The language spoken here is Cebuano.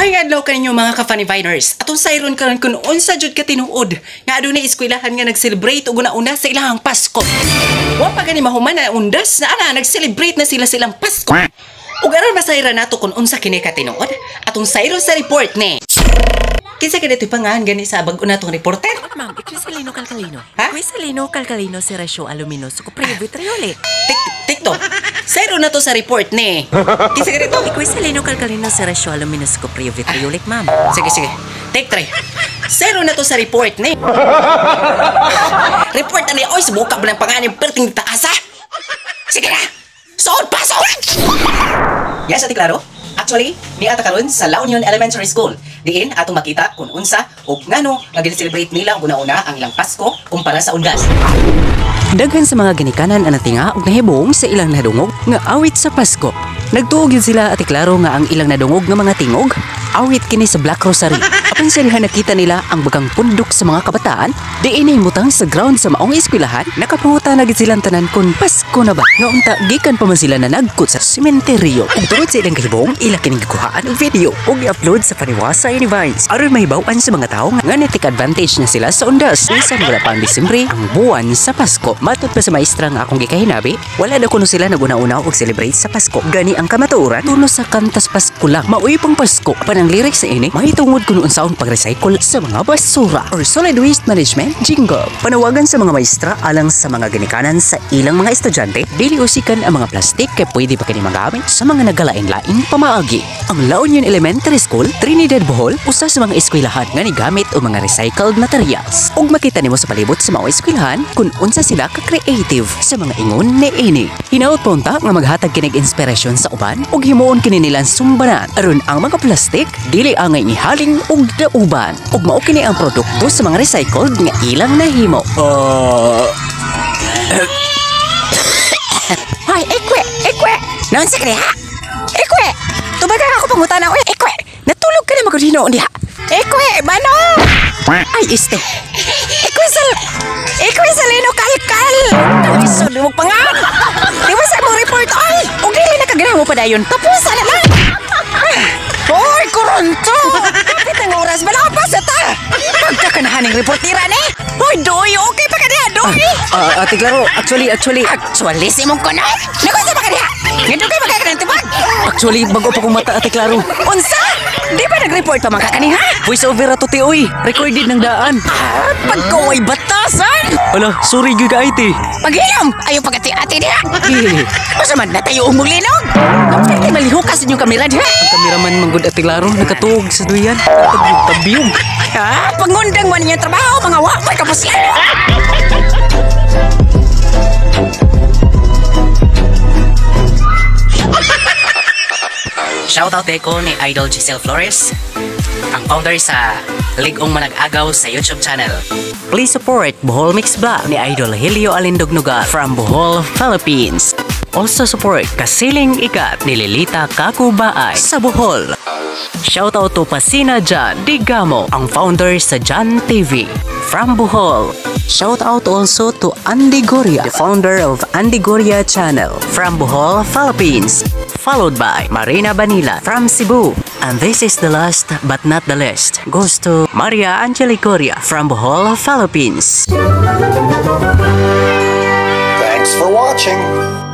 Maayong adlaw kaninyo, mga ka-funny viners. Atong sayron karon kung unsa jud ka tinuod nga adunay eskwelahan nga nag-celebrate og una-una sa ilang Pasko. Wa pa gani mahuman na undas na ana, nag-celebrate na sila silang Pasko. Ug aron masayran nato kung unsa kini ka tinuod, atong sayron sa report ni. Kinsa ka dito pangalan gani sa bag-o natong reporter? Ma'am, Crisalino Calcalino. Ha? Crisalino Calcalino Serasio Aluminoso Cuprio Vitrioli. Tik TikTok. Sayron na to sa report ni. Kinsa ka dito? Crisalino Calcalino Serasio Aluminoso Cuprio Vitriolic, ma'am. Sige, sige. Take three. Zero na to sa report ni. Report na ni. Oy, subuka ba ng pangalan perting taas, ha? Sige na! Sood, pasok! Yes, Ate Claro. Actually, niata karon sa La Union Elementary School. Diin atong makita kung unsa ug ngano nga gina-celebrate nila ang una-una ang ilang Pasko kumpara sa undas. Daghan sa mga ginikanan ang natinga og nahibong sa ilang nadungog nga awit sa Pasko. Nagtuo gyud sila, Ate Claro, nga ang ilang nadungog nga mga tingog, awit kini sa Black Rosary. Apan sa diha nakita nila ang bagang pundok sa mga kabataan, di ini mutang sa ground sa maong eskwelahan, nakapanguta na gid silang tanan kung Pasko na ba. Nga unta gikan pa man sila na nagkot sa sementeryo. Ug tungod sa ilang kahibong, ila kining gikuhaan og video ug i-upload sa Paniwasa Univines aron mahibaw-an sa mga tawo nga ni-take advantage na sila sa undas. Bisan wala pa ang Disyembre, ang buwan sa Pasko. Matod pa sa maestra nga akong gikahinabi, wala na kuno sila naguna-una og celebrate sa Pasko. Gani ang kamatuoran, tuno sa kantas Pasko lang. Maoy pang Pasko. Apan ang lyrics sa ini, mahitungod kuno unsaon pag-recycle sa mga basura or solid waste management jingle. Panawagan sa mga maestra alang sa mga ginikanan sa ilang mga estudyante, dili usikan ang mga plastik kay pwede pa kini magamit sa mga nagalain-laing pamaagi. Ang La Union Elementary School, Trinidad, Bohol, usa sa mga eskwelahan nga nigamit og mga recycled materials. Ug makita nimo sa palibot sa mga eskwelahan kung unsa sila ka-creative sa mga ingon ni ini. Hinaot pa unta nga maghatag kinig inspirasyon sa uban ug himuon kini nilang sumbanan aron ang mga plastik dili angay ihaling ug dauban. Ug mao kini ang produkto sa mga recycled nga ilang nahimo. Hoy, ekwe, ekwe. Naon sa kaniha? Ekwe, tubaga ako pangutana. Oy, ekwe, natulog ka na magud hinuon diha. Ekwe, mano? Ay, este. Ekwe sal Ekwe salino kalkal. Lisod mo pangan. Di ba sa imong report ay? Og dili na kaganahan mo padayon. Tapos na lang. Hoy, koronto! Kapit ang oras, malapas na ta! Pagkakanahaning reportira ni! Hoy, Doy, okay pa ka diha, Doy! Ah, Ate Claro, actually, actually, Actually, si mong kunoy! Naku, sa pa ka diha! Ngadugay pa ka ng tubag! Actually, bago pa kong mata, Ate Claro. Unsa? Di ba nag-report pa man ka kaniha? Voice over ato, ti, oy. Recorded ng daan. Ah, pagkaway batasan! Ala, sorry gyud ka, ate. Paghilom! Ayaw pagati-ati diha! Eh, Basta man na tayo umulinog! Kapag malihukas inyong kamera diha! Ang kameraman manggod, Ate Claro, nakatuog sa duyan. Tabiyog, tabiyog. Ah, pangundang man inyong trabaho, mga wa mo'y kapuslan! Shoutout ko ni Idol Giselle Flores, ang founder sa Ligong Manag-agaw sa YouTube channel. Please support Bohol Mix Vlog ni Idol Helio Alindog Nugal from Bohol, Philippines. Also support Kasiling Ikat ni Lilita Kakubaay sa Bohol. Shoutout to Pasina Jan Digamo, ang founder sa Jan TV from Bohol. Shoutout also to Andy Goria, the founder of Andy Goria Channel from Bohol, Philippines. Followed by Marina Banila from Cebu. And this is the last but not the least, goes to Maria Angelicoria from Bohol, Philippines. Thanks for watching.